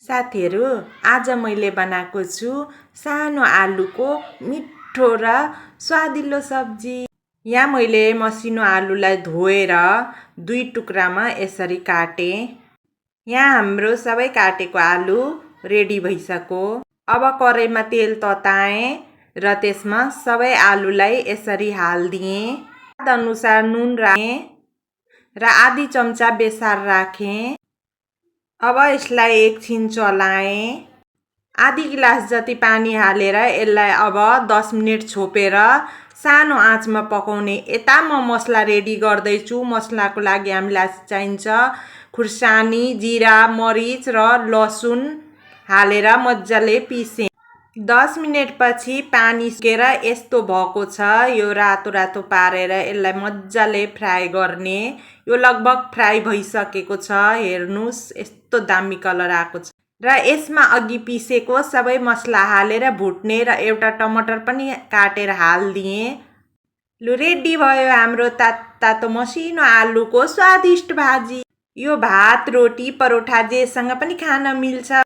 साथीहरू, आज मैले बनाएको छु सानो आलुको मिठो र स्वादिलो सब्जी। यहाँ मैले मसिनो आलुलाई धोएर 2 टुक्रामा यसरी काटे। यहाँ हाम्रो सबै काटेको आलु रेडी भइसक्यो। अब कराईमा तेल तताएँ र त्यसमा सबै आलुलाई यसरी हाल्दिएँ। स्वाद अनुसार नुन राखेँ र आधी चम्चा बेसार राखेँ। अब यसलाई एकछिन चलाएँ। आधी गिलास जति पानी हालेर यसलाई अब 10 मिनेट छोपेर सानो आँचमा पकाउने। यता म मसला रेडी गर्दैछु। मसलाको लागि हामीलाई चाहिन्छ खुर्सानी, जिरा, मरिच र लसुन हालेर मजाले पिसेँ। 10 मिनेट पछि पानी सुकेर यस्तो भएको छ। यो रातो रातो पारेर यसलाई मजाले फ्राई गर्ने। यो लगभग फ्राई भइसकेको छ। हेर्नुस् यस्तो दामी कलर आएको छ। र यसमा अघि पिसेको सबै मसला हालेर भुट्ने र एउटा टमाटर पनि काटेर हाल्दिएँ। लु रेडी भयो हाम्रो तातो मसिनो आलुको स्वादिष्ट भाजी। यो भात, रोटी, परोठा जेसँग पनि खान मिल्छ।